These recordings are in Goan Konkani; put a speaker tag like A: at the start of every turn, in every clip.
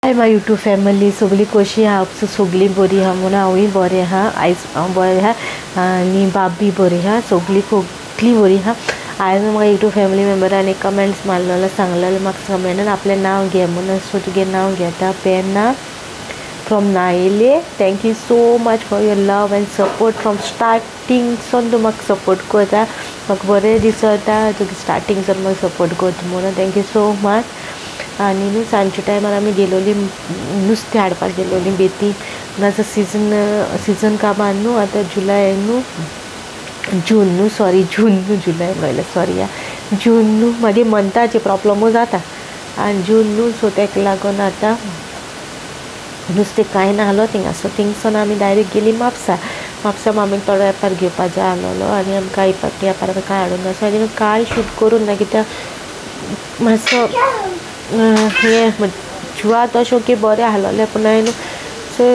A: हाय my YouTube family, सगळी कशी आहा? सगळीं बरी आहा म्हणून हांवूय बरें आहा. आयज हांव बरें आहा आनी बाबी बरी आहा, सगळीं खोकली बरी आहा. आयज म्हाका यूट्यूब फॅमिली मेम्बरान एक कमेंट्स मारलेलो, सांगलेलो म्हाका कमेंटान आपलें नांव घे म्हणून. सो तुगे नांव घेता, Penna from Naile. Thank you so much for your love and support. From starting सून तूं म्हाका सपोर्ट करता, म्हाका बरें दिसता तुगे स्टार्टींग सून म्हाका सपोर्ट करता म्हणून. Thank you so much. आनी न्हू सांजच्या टायमार आमी गेलोली नुस्तें हाडपाक गेलोली बेती. आतां सिजन काबार न्हू, आतां जुलय न्हू, जून न्हू, सॉरी जून न्हू, जुलय म्हणल्यार सॉरी आ, जून न्हू, मागीर मंथाचे प्रोब्लमू जाता आनी जून न्हू. सो तेका लागून आतां नुस्तें कांय नासलो थिंगा. सो थिंगसून आमी डायरेक्ट गेली म्हापसा. म्हापसा मामीक थोडो वेपार घेवपा जाय आसलेलो आनी आमकां वेपार कांय हाडूंक ना. सो आनी कांय शूट करूंक ना कित्याक मातसो हें जिवा तशें ओके बरें आसलेलें, पूण हांवें सो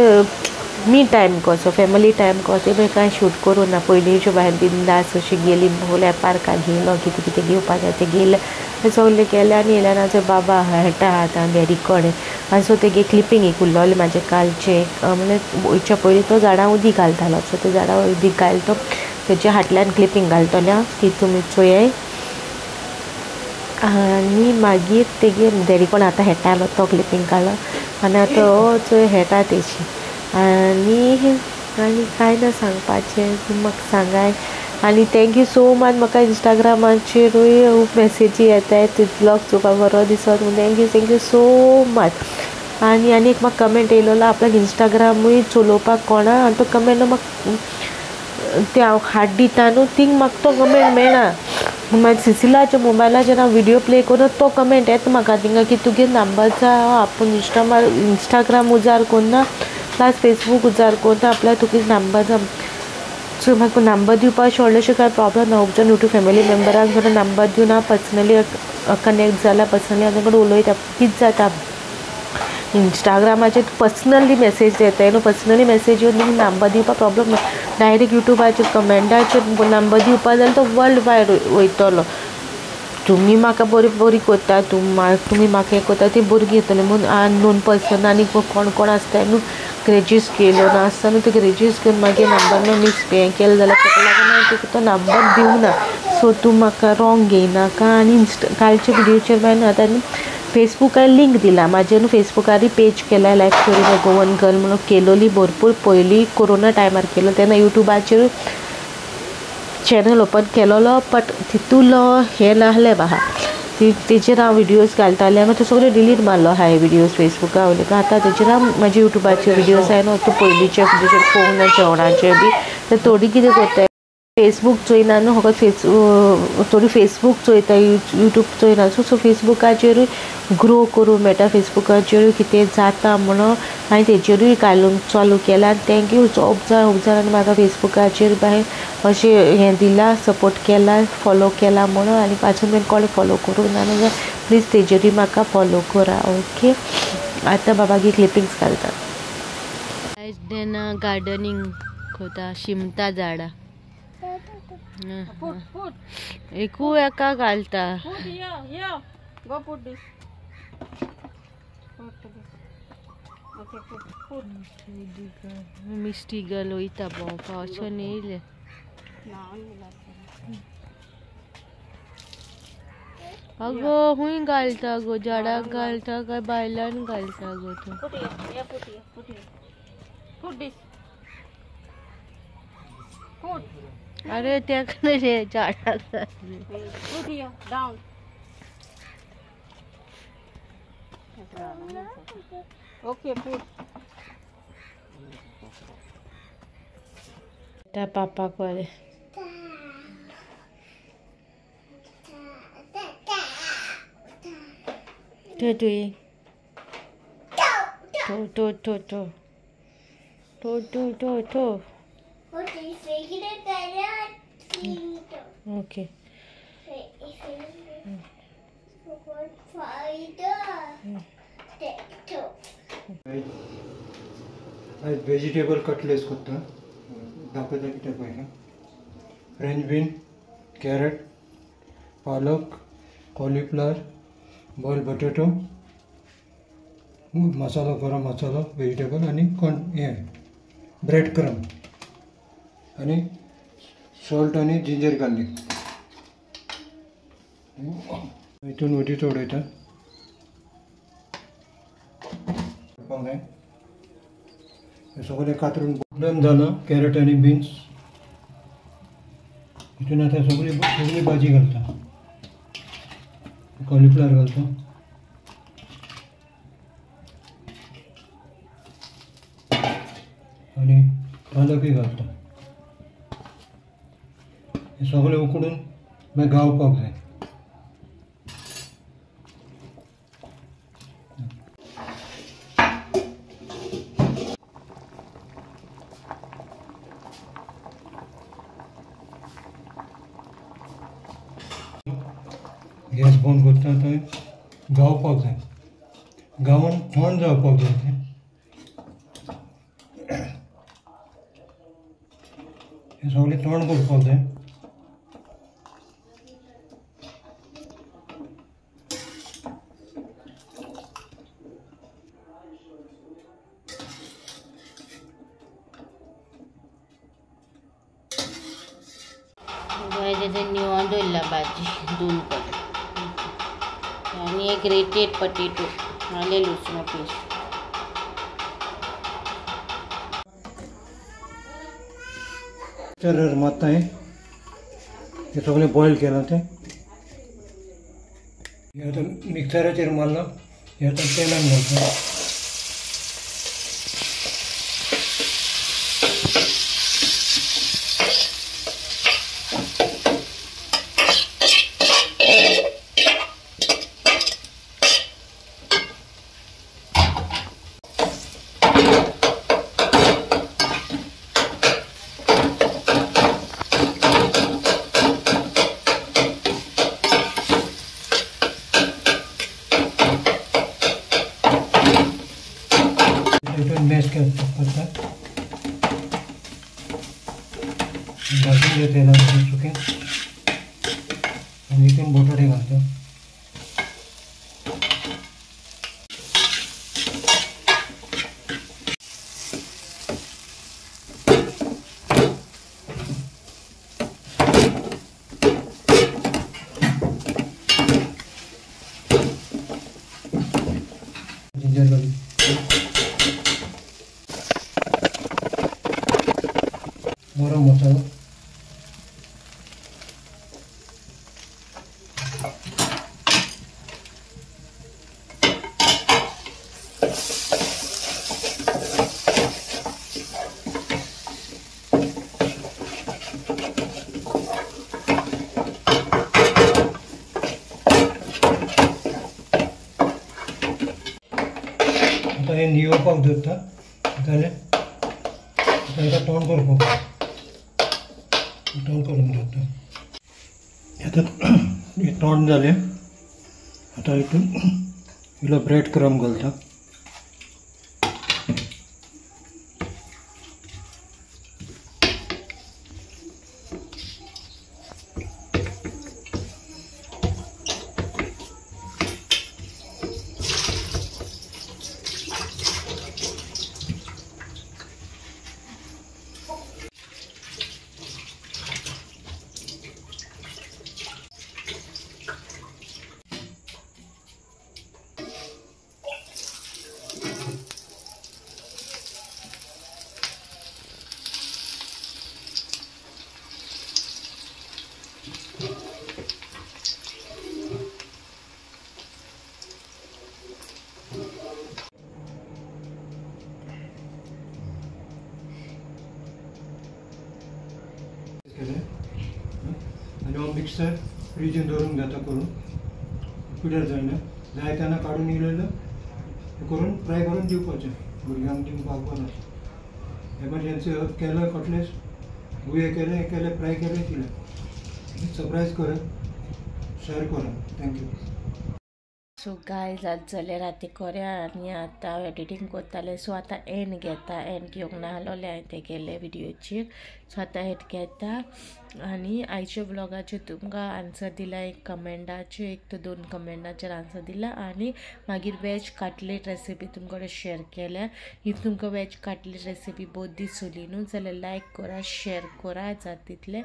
A: मी टायम कसो, फॅमिली टायम कसो, मागीर कांय शूट करूं ना. पयलींच्यो भायर बिंदास अशी गेली, व्हडल्या पार्काक गेलो, कितें कितें घेवपा जाय तें घेयलें, सगळें केलें आनी येयल्यार आमचो बाबा हेटा आतां डॅडी कडेन. आनी सो तेगे क्लिपींग एक उरलोलें म्हाजें कालचें, म्हणल्यार वयच्या पयलीं तो झाडां उदीक घालतालो. सो ते झाडां उदीक घालतो तेच्या फाटल्यान क्लिपींग घालतलें हांव, ती तुमी चोयाय. आनी मागीर तेगे डॅडी कोण आतां हेटालो तो क्लिपींग काडलो आनी आतां हो चोय हेटा तेशी. आनी आनी कांय ना सांगपाचें, तुमी म्हाका सांगाय. आनी thank you so much. म्हाका इंस्टाग्रामाचेरूय खूब मॅसेजी येताय, ते ब्लॉग चोवपाक बरो दिसत म्हूण. Thank you, thank you so much. आनी आनी एक म्हाका कमेंट येयलेलो आपल्याक इंस्टाग्रामूय चलोवपाक कोणा, आनी तो कमेंट म्हाका ते हांव हाड दिता न्हू थिंग म्हाका तो कमेंट मेळना. मागीर सिसिलाच्या मोबायलाचेर हांव व्हिडियो प्ले करून तो कमेंट येता म्हाका थिंगा की तुगे नंबर जाय, आपूण इंस्टाग्राम उजार कोन्ना प्लस फेसबूक उजार कोन्ना, आपल्याक तुगे नंबर जाय. सो म्हाका नंबर दिवपाक व्हडलेशें कांय प्रोब्लम ना. खूब जाण यूट्यूब फॅमिली मेम्बराक सुद्दां नंबर दिवन हांव पर्सनली कनेक्ट जाला, पर्सनली हांव तांकां उलयता. कितें जाता इंस्टाग्रामाचेर पर्सनली मॅसेज येता न्हू, पर्सनली मॅसेज येवन तुमी नंबर दिवपाक प्रोब्लम ना. डायरेक्ट यूट्यूबाचेर कमेंटाचेर नंबर दिवपा जाल्यार तो वर्ल्ड वायड वयतलो. तुमी म्हाका बरी बरी करता, तुमी म्हाका हें करता, ती भुरगीं येतली म्हूण अननोन पर्सन आनी कोण कोण आसता न्हू ग्रेजीस केलो ना आसता न्हू, ते ग्रेजीस घेवन मागीर नंबर मिस हें केलें जाल्यार तेका लागून हांवें तुका तो नंबर दिवना. सो तूं म्हाका रोंग घेयनाका. आनी कालच्या व्हिडियोचेर मागीर आतां फेसबुकार लिंक दिला म्हाजें न्हू, फेसबुकारूय पेज केला life story of Goan girl म्हणून केलोली भरपूर पयलीं कोरोना टायमार केलो, तेन्ना यूट्यूबाचेर चॅनल ओपन केलोलो, बट तितूलो हें नासलें म्हाका, तेजेर हांव व्हिडियोज घालतालें, मागीर तो सगळें डिलीट मारलो हांवें व्हिडियोज फेसबुका वयले. आतां तेजेर हांव म्हाजे यूट्यूबाचे व्हिडियोज हांवें न्हू पयलींचे पळोवंक ना जेवणाचे बी, ते थोडी कितें करताय फेसबूक चोयना न्हू, फकत थोडी फेसबूक चोयता, यूट्यूब चोयना. सो सो फेसबुकाचेरूय ग्रो करूंक मेळटा, फेसबुकाचेरूय कितें जाता म्हणून हांवें तेजेरूय घालूंक चालू केलां. Thank you खूब जाण खूब जाणांनी म्हाका फेसबुकाचेर बाय अशें हें दिलां, सपोर्ट केला, फॉलो केला म्हणून. आनी आजून मेरेन कोणें फॉलो करूंक ना जाल्यार प्लीज तेजेरूय म्हाका फॉलो करा. ओके, आतां बाबागी क्लिपिंग्स घालता. आयज गार्डनींग करता, शिमता झाडां एकू एका घालता. मिस्टी गर्ल वयता भोंवपाक अशें येयलें. अगो खूंय घालता गो, झाडाक घालता काय बायलान घालता गो तूं? अरे तेका रे झाडाक.
B: Okay, put.
A: पापा करे तुई तो तो तो तो तो तो तो तो. Okay.
C: आज वेजिटेबल कटलेट्स करता, दाखयता कितें पळय. French bean, carrot, palak, cauliflower, boiled potato, मसालो, गरम मसालो, वेजिटेबल आनी हें ब्रेड क्रम आनी सॉल्ट आनी जिंजर गार्लीक. हितून उदीक उडयता. सगळें कातरून डन जालां. कॅरट आनी बीन्स हितून आतां सगळी सगळी भाजी घालता. कॉलीफ्लावर घालता, आनी पालकूय घालता. हें सगळें उकडून मागीर गावपाक जाय. गॅस बंद करता थंय गावपाक जाय. गावन थंड जावपाक जाय तें. हें सगळें थंड करपाक जाय.
B: निवळ दवरला भाजी दोन कडेन आनी एक ग्रेटेड पटेटो आलें लसणा पेस्ट.
C: मिक्सरार मारता. हें सगळें बॉयल केलां तें हें आतां मिक्सराचेर मारलां. हें आतां तेलान घालता. मॅश करता. भाजून घेता तेलान सुकें आनी हितून बटाटे घालता. जिंजर गार्लिक, गरम मसाला, आतां हें निवोवपाक दवरता. जाल्यार आतां हेका तोंड करपाक तोंड करून दवरता. आतां हें तोंड जालें. आतां हितून इल्लो ब्रेड क्रम घालता. आनी हो मिक्सर फ्रिजीन दवरूंक जाता करून पिड्यार जायना. जाय तेन्ना काडून इल्लो करून फ्राय करून दिवपाचें भुरग्यांक दिवपाक बरें. एमरजन्सी केलो कटलेस गुये केलें, हें केलें, फ्राय केलें, दिलें. सरप्रायज करात, शेअर करात. Thank you.
A: सो गायज आज जालें राती कोऱ्या आनी आतां हांव एडिटींग करतालें. सो आतां एंड घेता, एंड घेवंक नासलोलें हांवें तेगेले व्हिडियोचेर. सो आतां एंड घेता आनी आयच्या व्लॉगाचेर तुमकां आन्सर दिला एक कमेंटाचेर, एक ते दोन कमेंटाचेर आन्सर दिला आनी मागीर वेज काटलेट रेसिपी तुमकां शेअर केल्या. If तुमकां वेज काटलेट रेसिपी बरी दिसली न्हू जाल्यार लायक करा, शेअर करा जाता तितलें.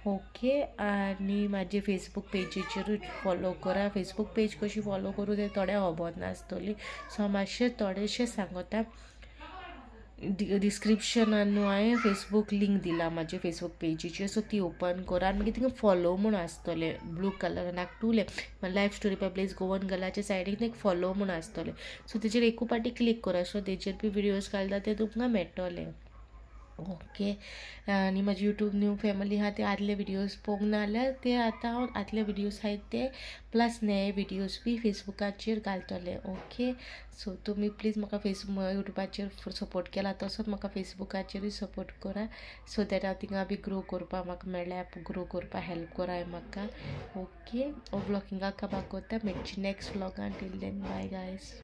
A: ओके, आनी म्हाजे फेसबूक पेजीचेरूय फॉलो करा. फेसबूक पेज कशी फॉलो करूं तें थोड्या खबर नासतली, सो हांव मातशें थोडेशें सांगता. डिस्क्रिप्शनान न्हू हांवें फेसबूक लिंक दिला म्हाजे फेसबूक पेजीचेर, सो ती ओपन करा आनी मागीर थिंगा फॉलो म्हूण आसतलें ब्लू कलरान धाकटुलें life story by Blaze Goan गर्लाच्या सायडीक एक फॉलो म्हूण आसतलें. सो तेजेर एकू पाटी क्लिक करा, सो तेजेर बी विडियोज घालता ते तुमकां मेळटले. ओके, आनी म्हाजी यूट्यूब न्यू फॅमिली आहा ते आदले विडियोज पळोवंक ना जाल्यार ते आतां हांव आदले विडियोज आहाय ते प्लस नवे विडियोज बी फेसबुकाचेर घालतले. ओके, सो तुमी प्लीज म्हाका फेसबूक यूट्यूबाचेर सपोर्ट केला तसोच म्हाका फेसबुकाचेरूय सपोर्ट करा, सो that हांव थिंगा बी ग्रो करपाक म्हाका मेळ्ळ्यार ग्रो करपाक हेल्प कराय म्हाका. ओके, हो व्लॉग हिंगा काबार करता, मेळची next व्लॉगान. Till then bye guys.